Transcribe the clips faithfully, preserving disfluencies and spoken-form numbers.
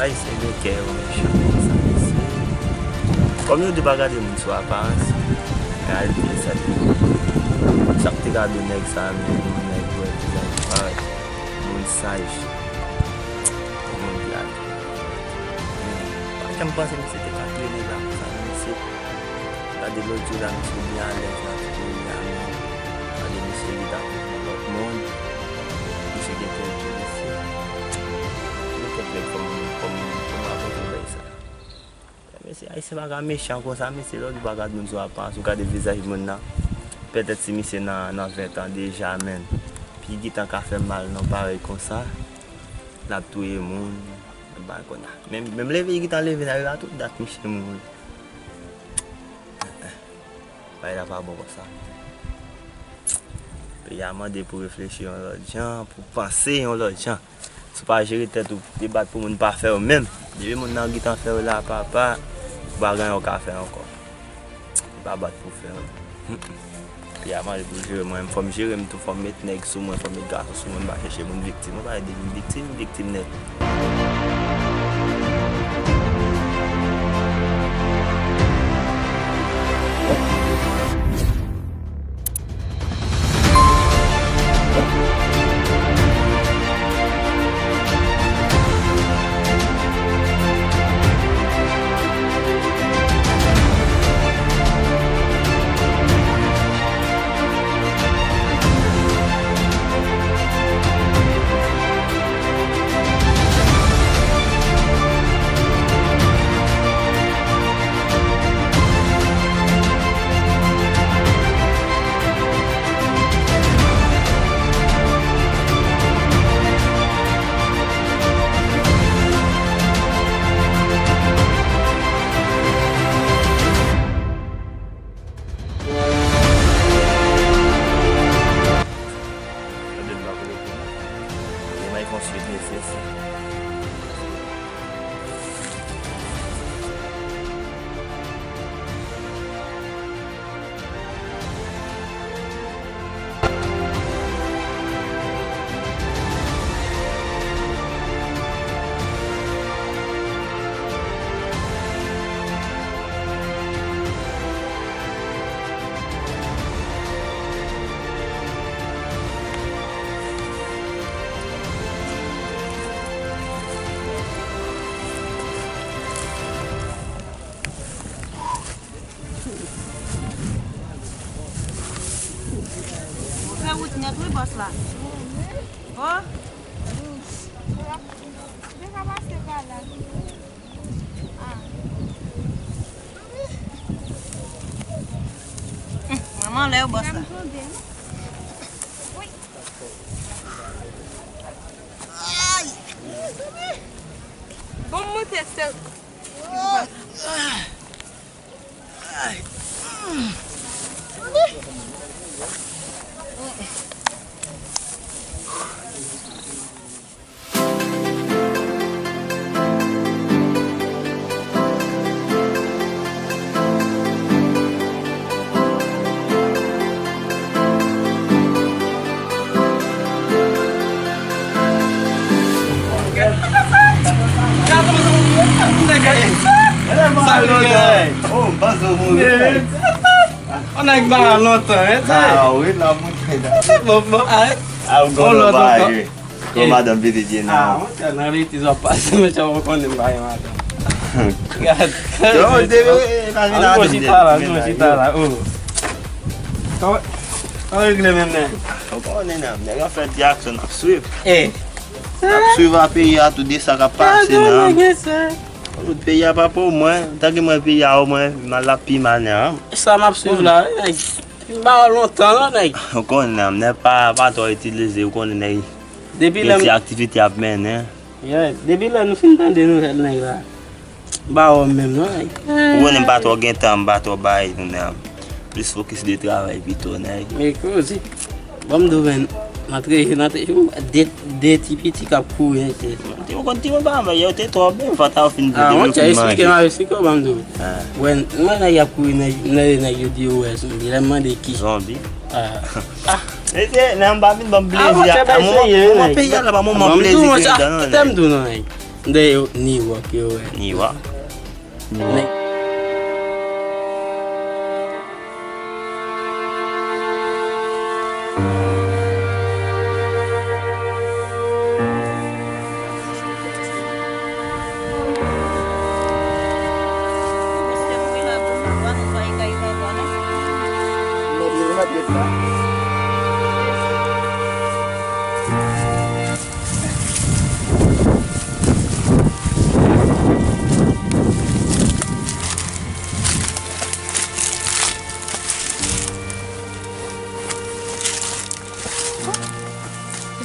Mesye gen kè yo mechan konsa, mesye. Kòm yo di pa gade moun sou aparans, men reyalite sa te ye. Sa k te ka do nèg sa, men yon nèg wè vizaj pa moun saj. Moun vle al. Pa janm panse misye te ka rele la konsa, non, mesye. Gade lòt jou la, misye byen alèz la, misye byen alèz. Gade misye li t ap nan lòt mond. Misye gen kèk jou, mesye. Gen kèk nèg kòm, kòm, kòm rakonte w bagay sa. Mesye, Ayisyen pa ka mechan konsa, mesye, lè w di w pa gad moun sou aparans, ou gade vizaj moun nan. Petèt si misye nan, nan ven tan deja, menn. Figi tan ka fè mal, non, parèy konsa. L ap touye moun. Bagay konnya. Menm, menm leve, li gentan leve nan ri a tout dat, misye mouri. Bagay la pa bon konsa. Peyi a mande pou reflechi yon lòt jan, pou panse yon lòt jan. Si w pa jere tèt ou, debat pou moun pa fè w menm. Depi moun nan gentan fè w la, papa, ou pa gen anyen w ka fè ankò. Li pa bat pou fè anyen. Peyi a mande pou jere mwen, fò m jere m tou, fò m met nèg sou mwen, fò m met gason sou mwen, m pa chèche moun viktim. Mwen pa vle devni viktim, viktim nèt. Tande m pa konnen pou mwen. Li may fon swit mesye si. Ou fè wout nèt wi bòs la. Oh. Deja pase pa la. Ah. Manman lè yo bòs la. Bon, m monte sèl. Yon nèg ba lontan, hein, sa. Ah, wi, la monte. Bon, bon, ah, ah, bon, lontan. Kòm madanm pitit ye nan. Ah, monchè, nan betiz w ap pase, monchè, ou konnen m pa gen madanm. Gad, gad. Yo, de, e, e, pa vin avè m, chita la, non, chita la, oh. Kòman, kòman regle menm nèg? Ou konnen nan, nèg an fè ti aksyon, n ap swiv. Eh. N ap swiv a peyi a, tou de sa k ap pase nan. Tout peyi a pa pou mwen, tanke mwen peyi a, omwen, mal la pi mal nan. Sa m ap swiv la, wi, nèg. M ba w lontan, non, nèg. Ou konnen, nèg pa, pa twò itilize, ou konnen, nèg. Depi lè gen ti aktivite ap mennen. Yeah, depi lè nou fin tande nouvèl nèg la, m ba w menm, non, nèg. Ou konnen m pa twò gen tan, m pa twò bay, nèg. Plis fokis de travay pito, nèg. Men koze. Ban m di w, men, m antre, m antre, de, de ti piti k ap kouri, hein, se. Ti moun konn ti moun pa anmè, yo te twò byen, fò ta fin de. Ah, monchè, eksplike m, eksplike w, ban m di w. Ah. Wè, m wè nèg y ap kouri, nèg, nèg, nèg yo di yo wè zonbi. Lè m mande ki. Zonbi? Ah. Ah. Mesye, nan m pa vin ban m plezi. Ah, monchè, bay serye, nèg. Moman peyi a la, pa moman plezi ke dan, non, nèg. Kite m di w, non, nèg. Dèyè yo, New York yo, wè. New York. Nèg.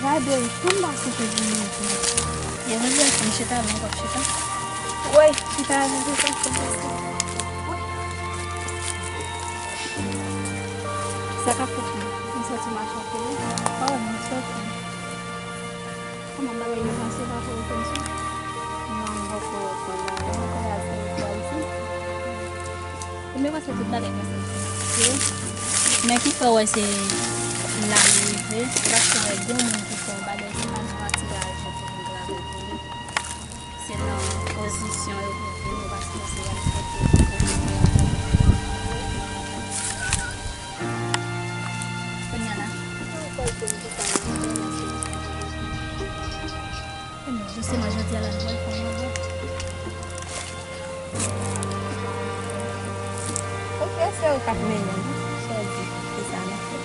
Gade, tonm pa kote pou manje. Yo, mwen byen fin chita, mwen pap chita. Woy, chita avè se sa, se sa. Sa k ap fèt la? Mwen sòti mache anpil wi. Oh, mwen sòti. Kòman bagay yo pase pa fè okenn sou? Non, m poko konn bagay. Mwen kwè se yon fwa isi. Ou mwen pase tout bagay pase isi. Men ki fè w wè se la m rive, se paske m wè gen moun ki fè yon bagay, se pa nan pati a je pou m travay pou li. Se nan pozisyon yo pou vin, yo pa sipoze al kote pou vin. Kounye a la. Kounye a, jisteman, jodi a la, nou pral fè yon lòt bò. Ok, se ou k ap mennen nou. Sa w di, se sa n ap fè.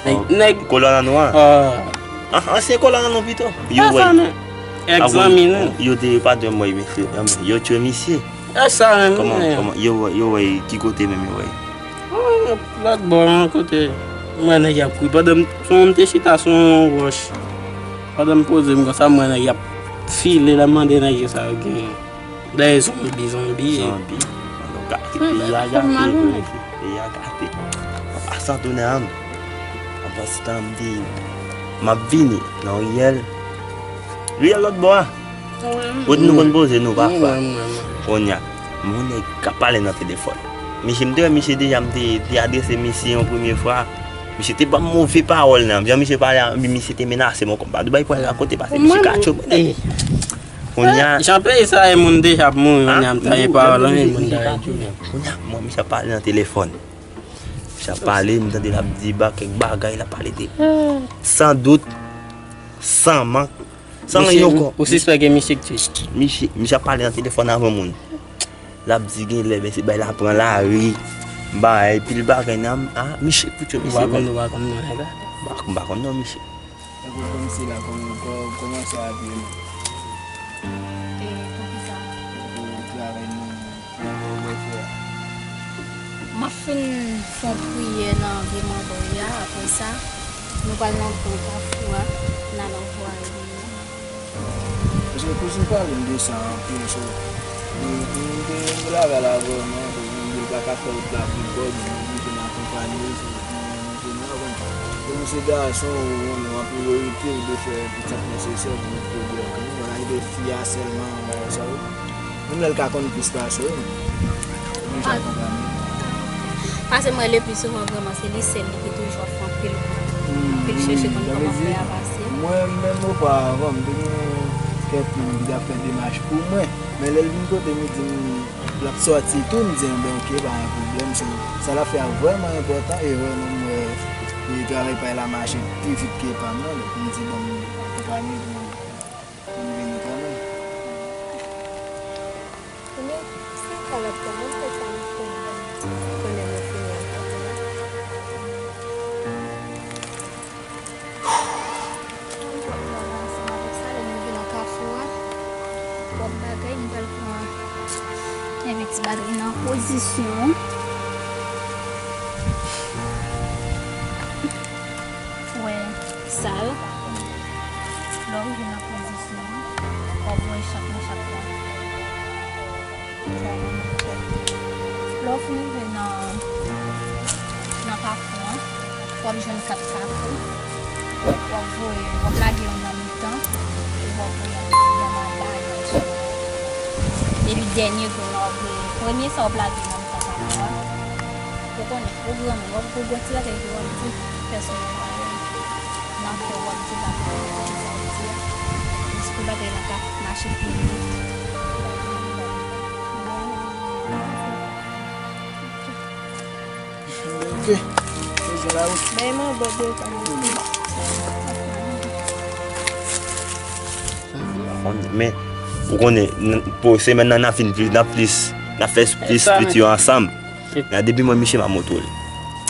Nèg, nèg. Kolonn an nou an? Ah. An, ansyen kolonn an nou pito. Yo wè. Sa, men. Egzanmi nou. Yo te pa dwe mwen, mesye. Yo tchwe misye. E sa menm, kòman, kòman, yo wè, yo wè ki kote menm yo wè? Ah, lòt bò an kote. Mwen nèg y ap kouri. Pandan m, sou m te chita sou yon wòch. Pandan m poze m konsa, mwen nèg y ap file la, mande nèg yo sa yo gen. Dèyè zonbi, zonbi. Zonbi. Gate, peyi a gate, vre, mesye. Peyi a gate. An pasan tounen an. An pasan m di, m ap vini nan riyèl. Riyèl lòt bò a. Kote nou konn poze nou pafwa. Kounye a, m wè nèg k ap pale nan telefòn. Misye, m te wè misye deja, m te, te adrese misye yon premye fwa. Misye te ban m move pawòl nan. Jan misye pale a, misye te menase m ankò. M pa t bay pral akote pase misye ka tchwe mwen nèt. Kounye a, jan peyi sa ye, moun deja ap mouri, kounye a m ta gen pawòl anyen, moun ta gen tchwe. Kounye a, m wè misye ap pale nan telefòn. Misye ap pale, m tande l ap di ba kèk bagay, l ap pale de san dout, san mank, san anyen ankò. Ou sispèk e misye k tchwe? Misye, misye ap pale nan telefòn avè moun. L ap di gen lè, mesye bay la pran lari. Bay pil bagay nan, ah, misye pou tchwe misye. Ou pa konn, ou pa konn non nèg la? M pa, m pa konn non misye. Tankou kòmsi la, kòm, kò-, kòmanse apiye nou. E, poukisa? Pou travay nou, nou, nou, nou fè a. M ap fin fè yon priyè nan vye manbòy a, apre sa, nou pral nan gran kafou a, n al anvwaye. Paske kouzin pale m de sa anpil, so, m, m te, m te lage la vrèman, so, m di l pa ka fè wout la pi bòn, m oblije m akonpanye l, so, m, m te nan konn. Pou m se gason, ou konnen, w ap priyorite w de fè tout sa k nesesè pou nou pwodui antre nou. Bagay de fi a sèlman, bagay sa yo. Menm lè l ka konn plis pase w, nou sa konprann. Paske m wè le pli souvan vrèman se li sèl li ki toujou ap fè anpil, anpil chèche konn kòman fè a pase. Mwen menm oparavan, m te gen kèk moun ki t ap fè demach pou mwen, men lè l vin kote m, li di m l ap sòti tou, m di, enben, oke, pa gen pwoblèm. So, sa l ap fè a vrèman enpòtan e vrèman m wè, e, travay pa l la mache pi vit ke pa m nan, donk m di, bon, m akonpanye pou Vin vini kanmenm. Ebyen, se kalòt la, mwen fè sa m fè. Konnen nou fini ak kafou la. Mwen pral pale ansanm avèk sa, lè nou vin nan kafou a. Pwòp bagay, nou pral pran envèti bagay nan pozisyon. Wè, sal. Lè w rive nan pozisyon an, w ap voye chak nan chak la. Lè w fin rive nan, nan kafou an, w ap jwenn kat kafou. W ap voye, w ap lage youn nan mitan, epi w ap voye youn anba, youn anba. Epi dènye grenn nan, w ap voye. Premye sa w ap lage nan mitan kafou a. Ou konnen, ou granmoun, w ap gwo gwo ti bagay ki w ap di pèsonèl pa yo. M Afè w ap di la, sa w di a. Jis pou bagay la ka mache pi byen. Ok. Bay manbo de tan. Men, ou konnen, n- pou semèn nan, n a fin plis, n a plis, n a fè plis piti yo ansanm. Nan depi mwen, misye m a montre l.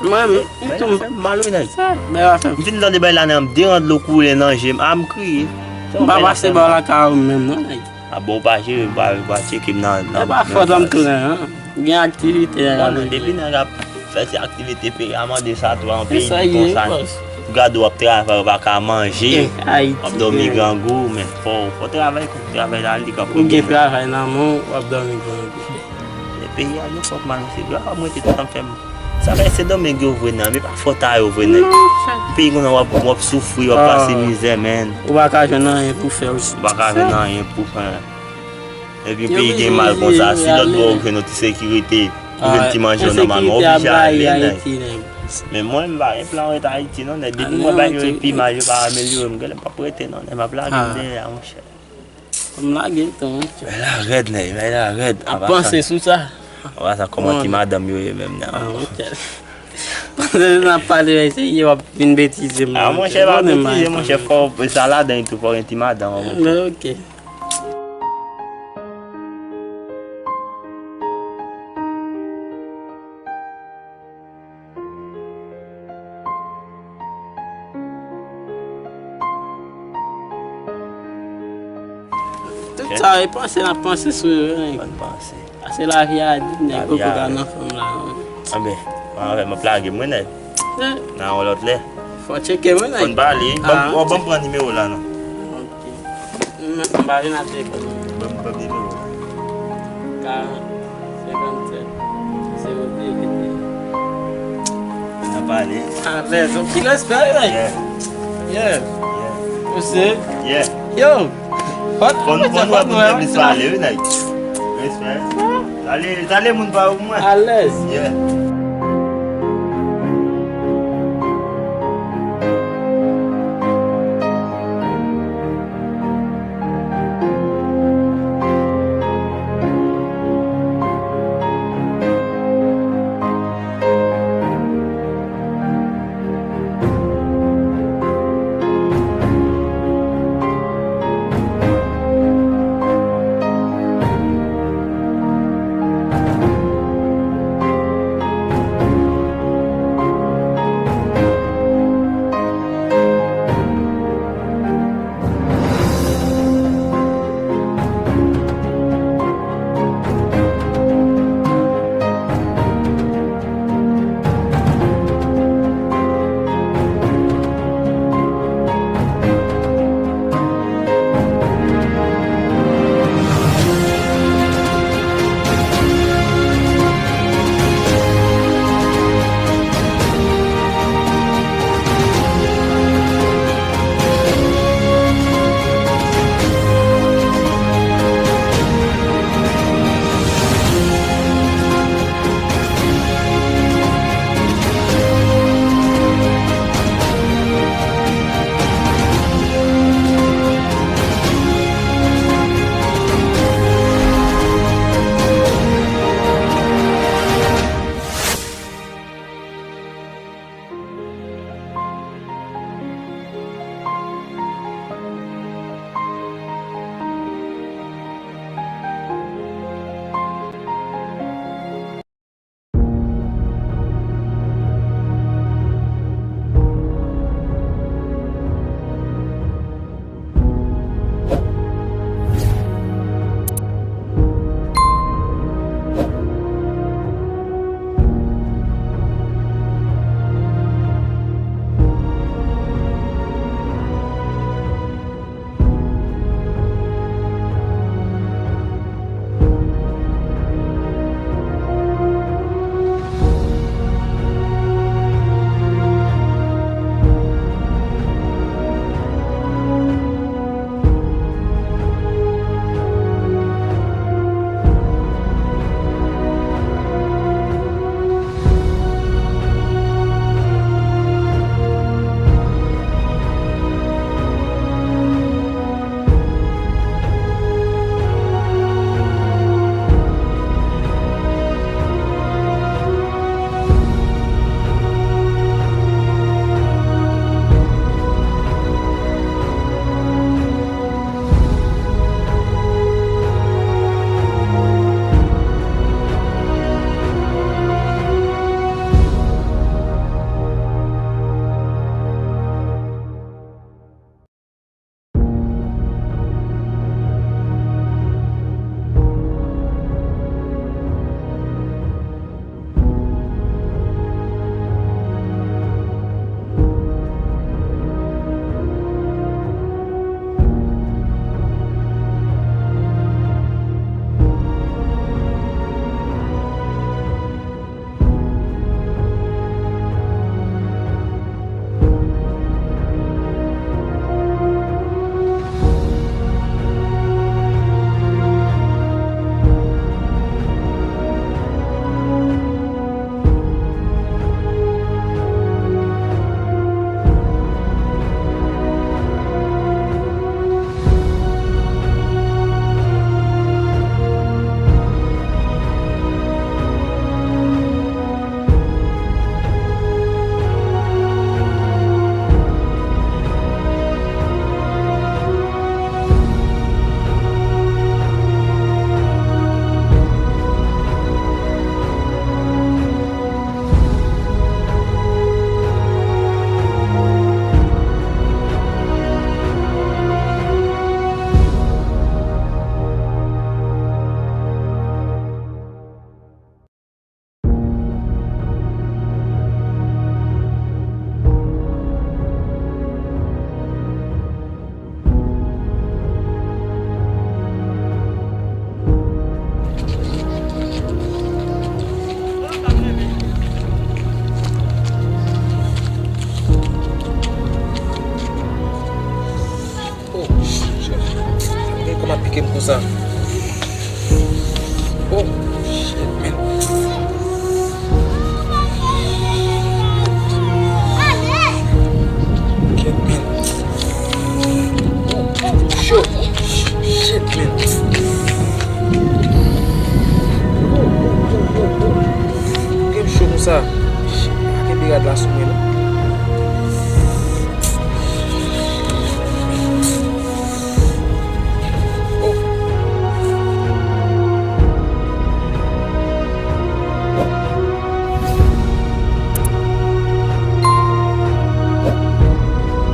Mwen, m tou mal wi nèg. M fin tande bay la nan m de rand lo koule nan je m, a m kriye. M pa pase bò lakay ou menm non nèg. A bon, ou pa jere, ou pa, ou pa tcheke m nan, nan. E pa fòt an m tounen an. Gen aktivite a. Bon, nan depi nèg ap fè ti aktivite peyi a, mande sa tou an peyi konsa. Pou gade w ap travay, ou pa ka manje. W ap dòmi grangou, men fò, fò travay, travay la li ka. Ou gen travay nan men w, w ap dòmi grangou. E peyi a gen fòk mal, se dwa w ap rete tout tan fè m. Sa fè se domèg yo vre nan, men pa fòt a yo vre nèg. Peyi konsa w ap, w ap soufri, w ap pase mizè, men. Ou pa ka jwenn anyen pou fè osi. Ou pa ka jwenn anyen pou fè. Epi peyi gen mal konsa, si lòt bò ou jwenn yon ti sekirite, ou jwenn ti manje yo nòmalman, ou oblije ale nèg. Men mwen, m pa gen plan rete Ayiti non nèg. Depi mwen bay yo epi manje pa amelyore, m genlè m p ap rete non nèg, m ap lage m dèyè a monchè. M lage l tou, monchè. Bagay la rèd nèg, bagay la rèd. Ap panse sou sa. Apa sa, kòman ti madanm yo ye menm nan? Ah, monchè. Pandan n ap pale, se ye w ap vin betize m. Ah, monchè, pa betize, monchè, fò sa ladan tou, fò gen ti madanm an, monchè. Ok. Tout sa, e panse n ap panse sou yo, nèg. Bonn panse. Pase lavi a di, nèg, koko ka nan fanm la. Anben, anben, m ap lage mwen, nèg. Nan yon lòt lè. Fò tcheke mwen, nèg. Konn pale. Ban m pran nimewo la, non. Ok. M, m pa vin ak telefòn. Ban m, ban m nimewo. Karant, senkannsèt, zewo de, venteyen. N ap pale. Alèz, yon ti respè, wi. Yeah. Yeah. Yeah. Mesye. Yeah. Yo. Fò n, fò n wè pou n fè plis pale, wi, nèg. Respè. Salye, salye moun pa yo pou mwen. Alèz. Yeah. Sa, pa kenbe rad la sou mwen non.